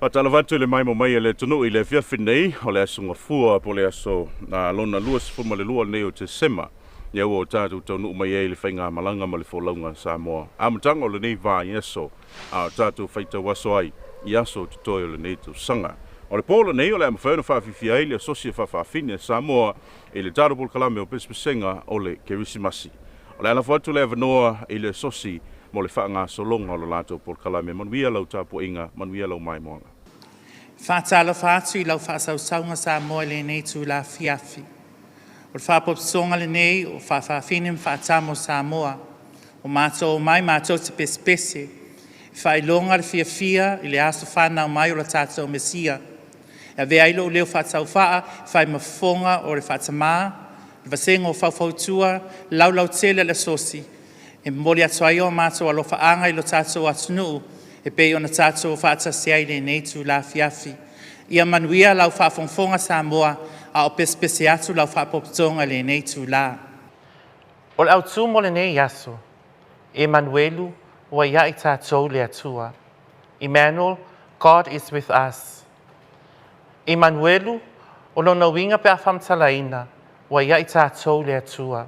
Faatalofa atu i le maimoa mai a le atunuu i le afiafi nei o le Aso Gafua po o le aso lona 22 lenei o Tesema, ia ua o tatou taunuu mai ai i le faigamalaga ma le folauga a Samoa, amataga o lenei vaiaso a o tatou faitau aso ai i aso totoe o lenei tausaga. O le po lenei o le a mafai ona faafiafia ai le asosi a faafaafine a Samoa i le tatou polokalame o Pesepesega o le Kerisimasi. O le a lafo atu le avanoa i le asosi mo le faagasologa o le latou polokalame. Manuia lau tapuaiga, manuia lau maimoaga. Faatalofa atu i lau faasausauga Samoa i lenei itula afiafi. O le faapopotoga lenei o faafaafine ma faatama o Samoa. O matou omai matou te pesepese, e faailoga le fiafia i le aso fanau mai o le tatou Mesia. E avea ai lou leo faatauvaa, fai ma fofoga o le faatamā, le vasega o faufautua, laulautele le asosi, e momoli atu ai o matou alofaaga i lo tatou atunuu, e pei ona tatou faatasi ai i lenei itula afiafi. Ia manuia lau faafogafoga Samoa, a o pesepese atu lau faapopotoga i lenei itula. O le autū mo lenei aso, Emanuelu ua ia i tatou le Atua. Emmanuel, God is with us. Emanuelu, o lona uiga pe a faamatalaina, ua ia i tatou le Atua.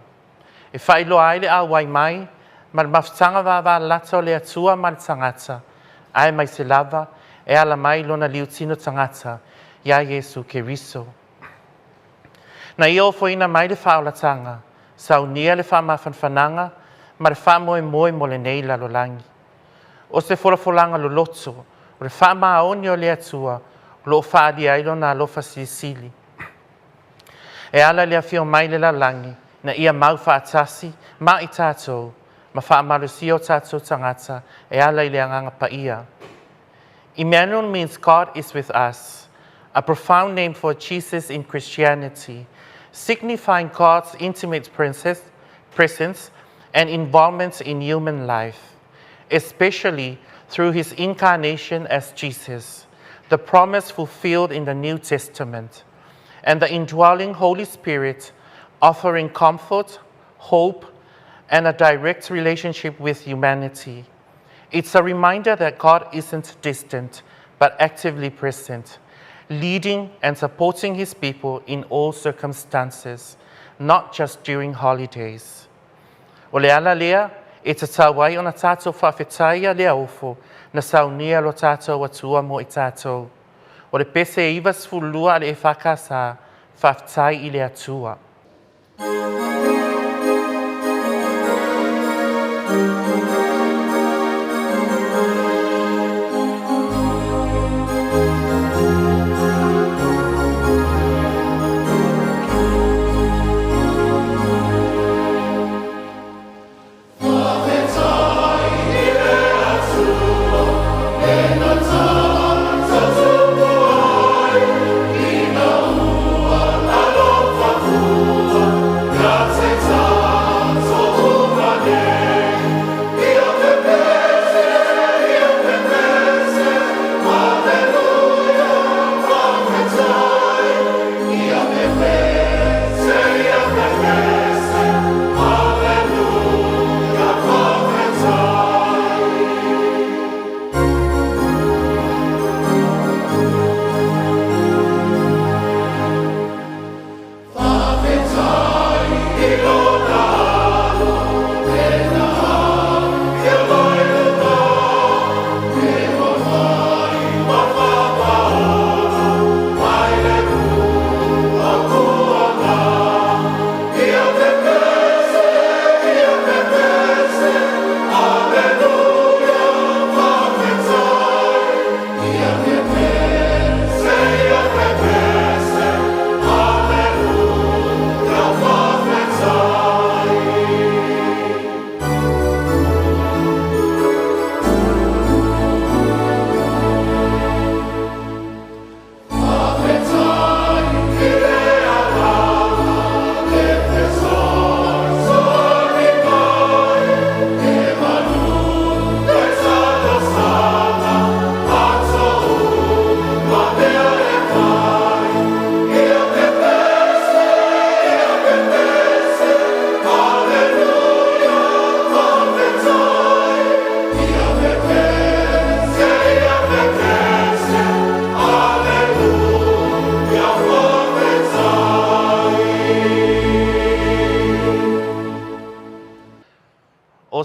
E faailoa ai le auai mai ma le mafutaga vavalalata o le Atua ma le tagata, aemaise lava e ala mai lona liutino tagata iā Iesu Keriso. Na ia ofoina mai le faaolataga, saunia le faamafanafanaga ma le faamoemoe mo lenei lalolagi. O se folafolaga loloto, o le faamaoni o le Atua o lo o faaalia ai lona alofa silisili. E ala i le afio mai i le lalolagi, na ia mau faatasi ma i tatou, ma faamalosia o tatou tagata e ala i le agaga paia. Emmanuel means God is with us, a profound name for Jesus in Christianity, signifying God's intimate presence and involvement in human life, especially through his incarnation as Jesus, the promise fulfilled in the New Testament, and the indwelling Holy Spirit offering comfort, hope, and a direct relationship with humanity. It's a reminder that God isn't distant, but actively present, leading and supporting his people in all circumstances, not just during holidays. O le ala lea, e tatau ai ona tatou faafetaia lea ofo na saunia lo tatou Atua mo i tatou. O le pese e 92 a le EFKS, faafetai i le Atua.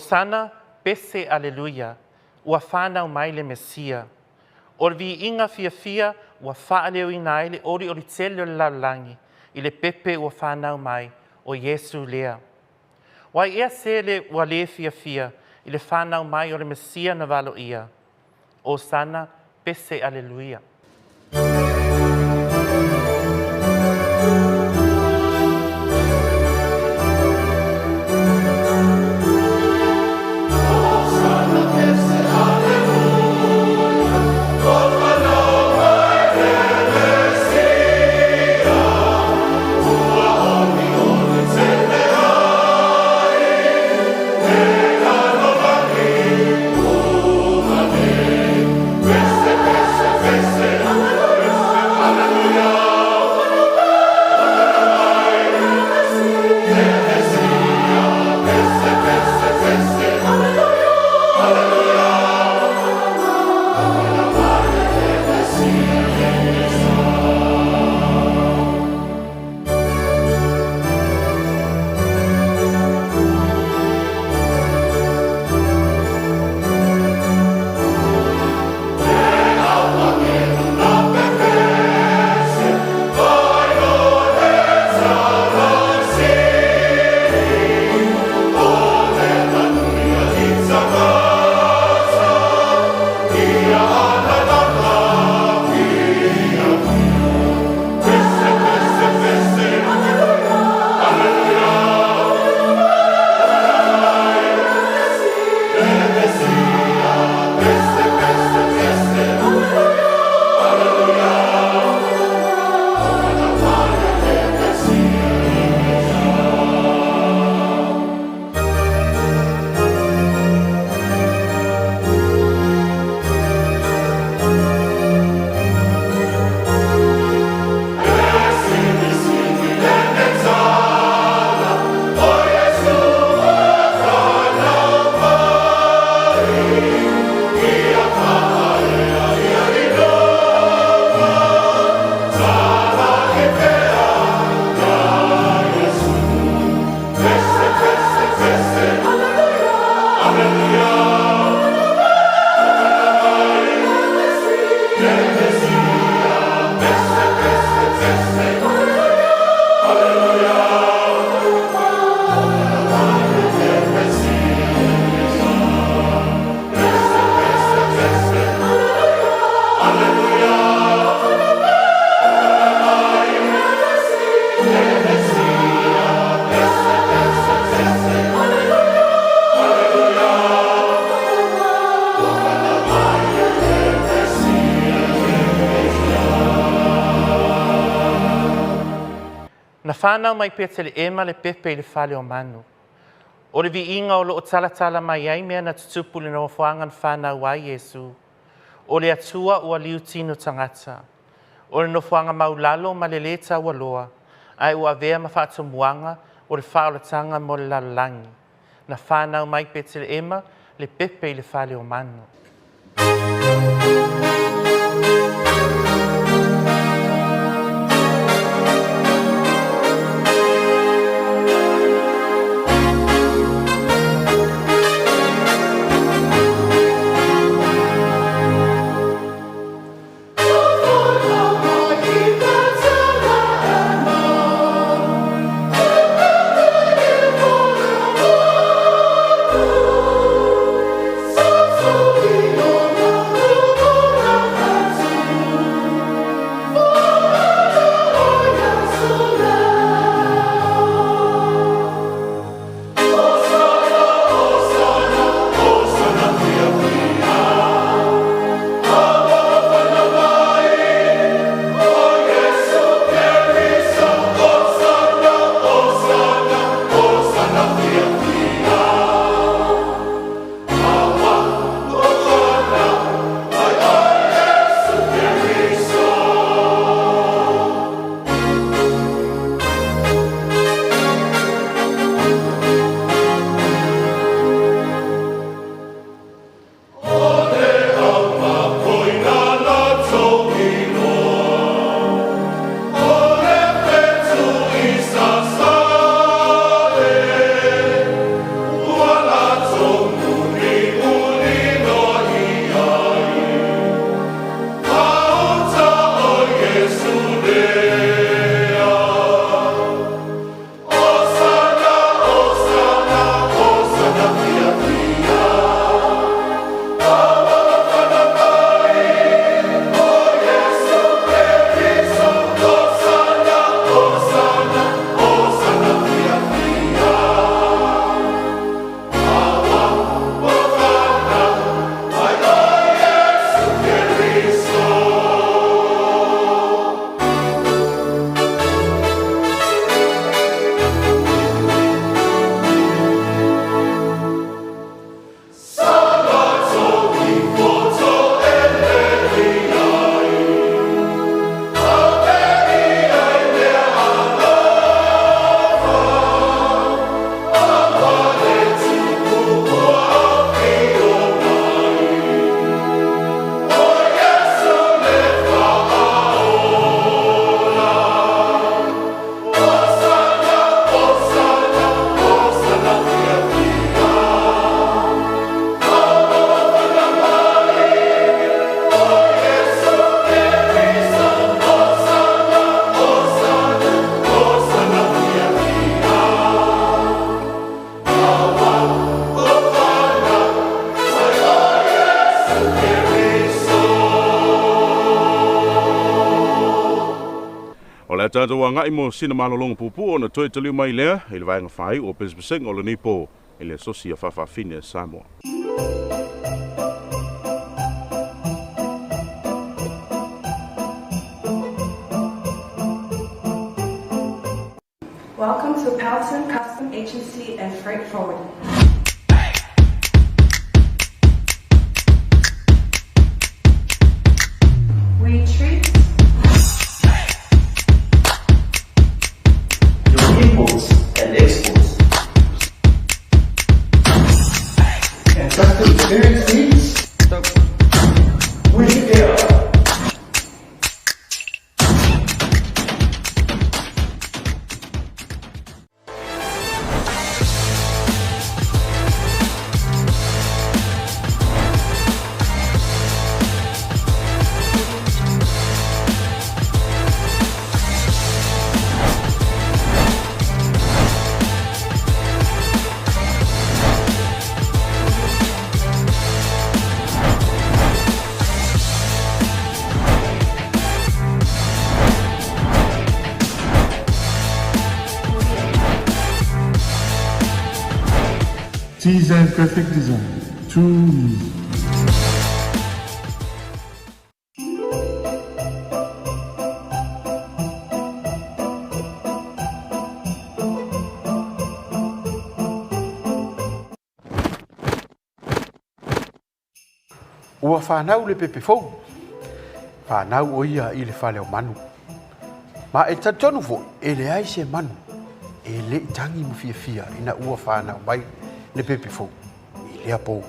Osana, pese Aleluia, ua fanau mai le Mesia. O le viiga fiafia ua faaleoina ai le olioli tele o le lalolagi i le pepe ua fanau mai o Iesu lea. O ai ea se le ua lē fiafia i le fanau mai o le Mesia na valoia? Osana, pese Aleluia. Na fanau mai Peteleema le pepe i le fale o manu. O le viiga o loo talatala mai ai mea na tutupu i le nofoaga na fanau ai Iesu. O le Atua ua liu tino tagata. O le nofoaga maulalo ma le lē taualoa, ae ua avea ma faatomuaga o le faaolataga mo le lalolagi. Na fanau mai Peteleema le pepe i le fale o manu. Le a tatou agai mo sina malologa puupuu ona toe taliu mai lea i le vaega faaiu o pesepesega o lenei po i le Asosi a Faafaafine a Samoa. Welcome to Pelton Custom Agency and Freight Forwarding. We treat your imports and exports. And custom experience needs? We here. T-Zone Graphic Design. Too easy. Ua fanau le pepe fou. Fanau ʻo ia i le fale o manu. Ma e talitonu foi, e leai se manu e le i tagi ma fiafia ina ua fanau mai le pepe fou i lea pou.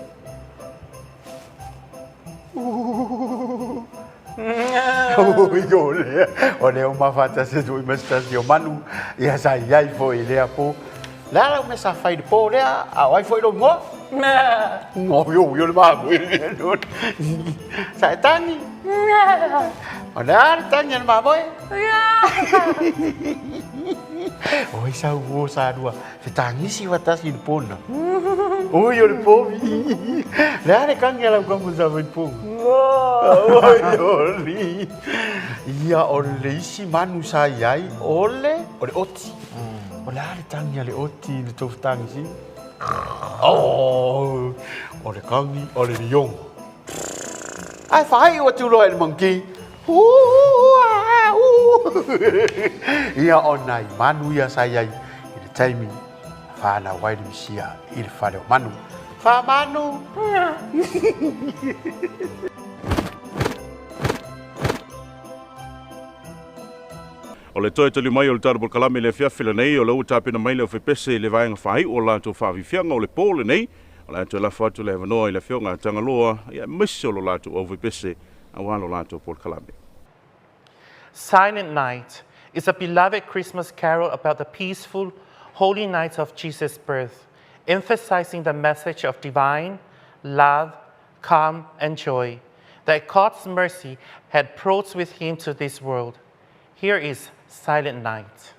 O lea ua mafaatasi atu foi ma se tasi o manu, ia sa i ai foi i lea po. Le a lau mea sa fai i le po lea, a o ai foi lou igoa? Oi, oi, o le mamoe. Sa e tagi? O le a le tagi a le mamoe? Oi, sau uo sa lua fetagisi faatasi i le po lena. Oi, o le povi. Le a le kagi a lau kamo sa fai i le po? Oi, oli. Ia, o le isi manu sa i ai, o le, o le oti. O le a le tagi a le oti i le tou fetagisiga? Oh, o le kagi o le lioga. Ae faaiu atu loa e le monkey. Ia o nai manu ia sa i ai i le taimi na fanau ai le Misia i le fale o manu. Faamanu! O le toe taliu mai o le tatou polokalame i le afiafi lenei, o lea ua tapena mai le aufaipese'e i le vaega faaiu o le latou faafiafiaga o le po lenei. O le a toe lafo atu le avanoa i le Afioga a Tagaloa, aemaise o lo latou aufaipese'e auā lo latou polokalame. Silent Night is a beloved Christmas carol about the peaceful, holy night of Jesus' birth, emphasizing the message of divine love, calm, and joy that God's mercy had brought with him to this world. Here is Silent Night.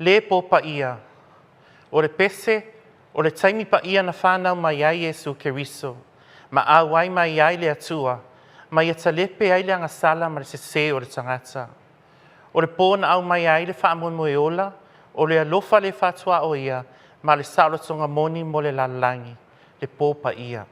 Le pō paia. O le pese, o le taimi paia na whānau mai ai Iesu Keriso, ma auai mai ai le Atua, ma ia talepe ai le agasala ma le sesē o le tagata. O le pō na aumaia ai le faamoemoe ola, o le alofa le faatuaoia, ma le saolotoga moni mo le lalolagi, le pō paia.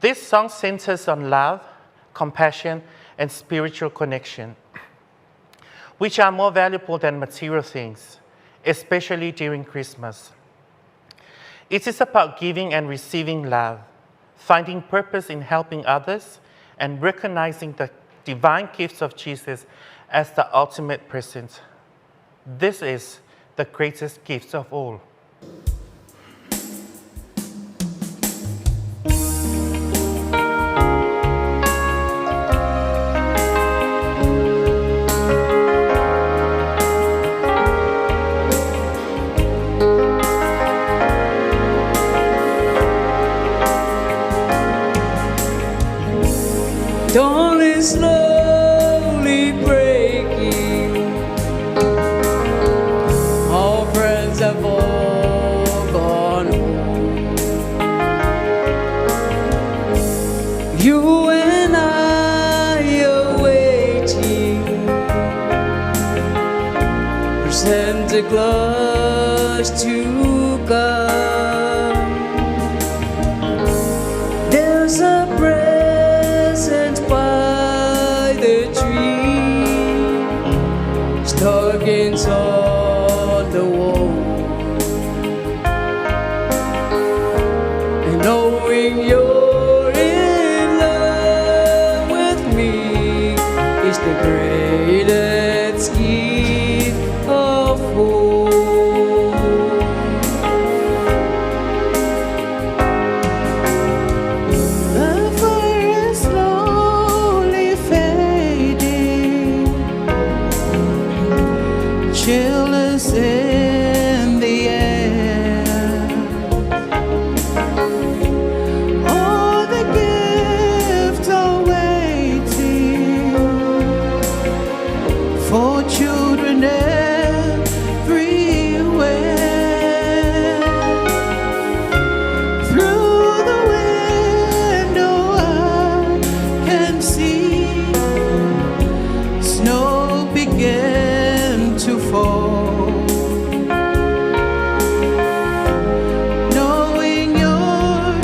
This song centers on love, compassion, and spiritual connection, which are more valuable than material things, especially during Christmas. It is about giving and receiving love, finding purpose in helping others, and recognizing the divine gifts of Jesus as the ultimate present. This is the greatest gift of all. Dawn is slowly breaking. All friends have all gone home. You and I are waiting for Santa Claus to come. There's a present by the tree, stockings on the wall. And knowing you're in love with me is the greatest gift of all. The fire is slowly fading. Chill is in the air. All the gifts are waiting for children everywhere. Through the window, I can see snow begin to fall. Knowing you're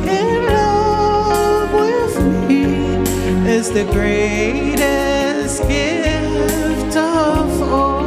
in love with me is the greatest gift of all.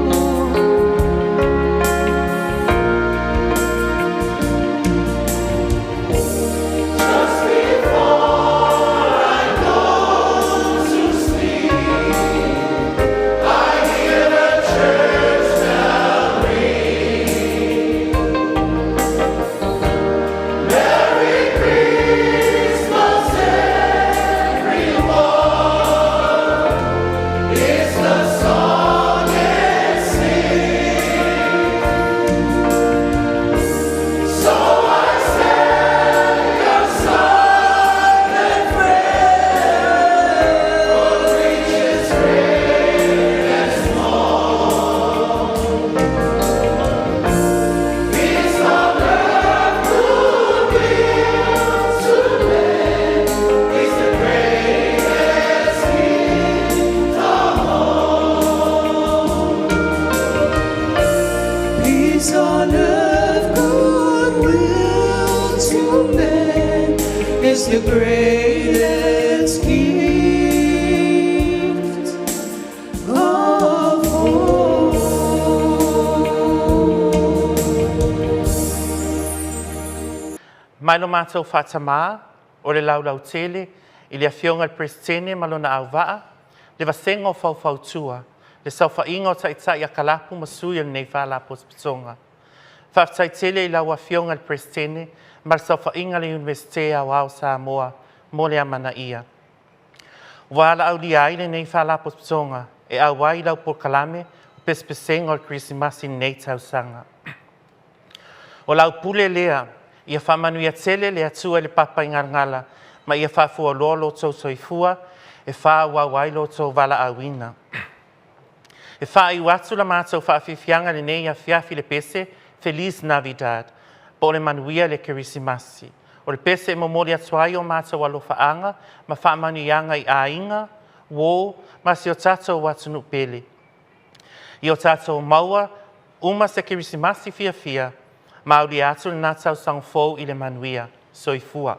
Peace on earth, goodwill to men is the greatest gift of all. Mai lo matou faatamā o le laulautele i le Afioga i le Peresetene ma lona auvaa, le vasega o faufautua, le saofaiga o Taitai a kalapu ma sui o lenei Faalapotopotoga. Faafetai tele i lau Afioga i le Peresetene ma le saofaiga a le Iunivesite Aoao o Samoa mo le amanaia. Ua alaaulia ai lenei Faalapotopotoga e auai i lau polokalame o Pesepesega o le Kerisimasi i lenei tausaga. O lau pule lea, ia faamanuia tele le Atua i le Papaigalagala ma ia faafualoa lo outou soifua e faaauau ai lo outou valaauina. E faaiu atu la matou faafiafiaga i lenei afiafi i le pese Feliz Navidad, po o le manuia le Kerisimasi. O le pese e momoli atu ai o matou alofaaga ma faamanuiaga i aiga, uō ma si o tatou atunuu pele. I o tatou maua uma se Kerisimasi fiafia, ma aulia atu lena tausaga fou i le manuia. Soifua.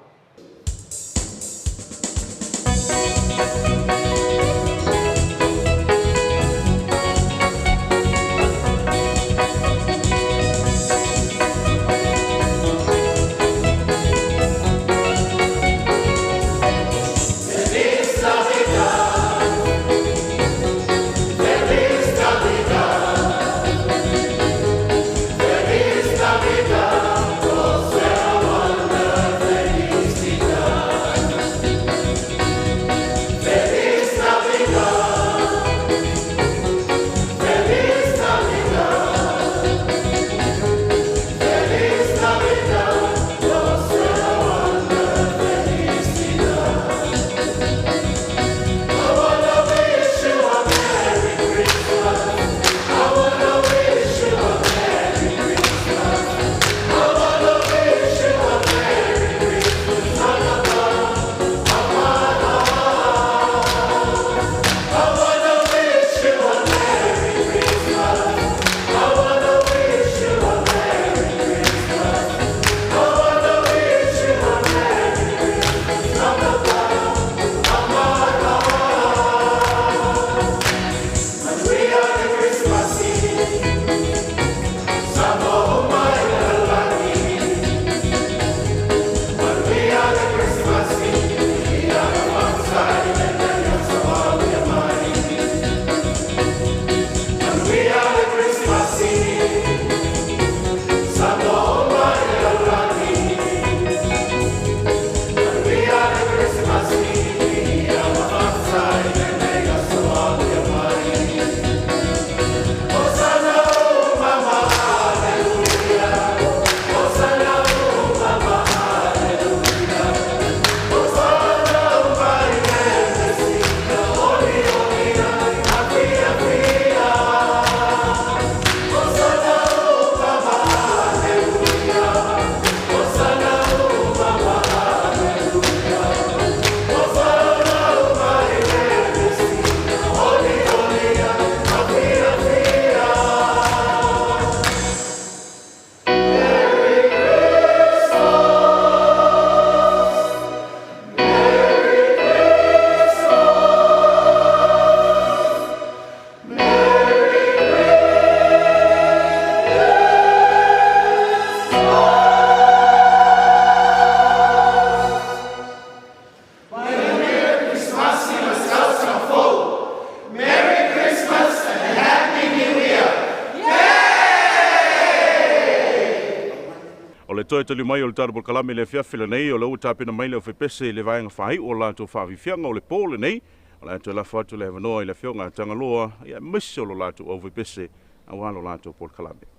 O le toe tali mai o le tatou polokalame i le afiafi lenei, o lea ua tapena mai le aufaipese'e i le vaega faai'u o latou faafiafiaga o le pō lenei. O le a toe lafo atu le avanoa i le afioga a Tagaloa, ia aemaise o lo latou aufaipese auā lo latou polokalame.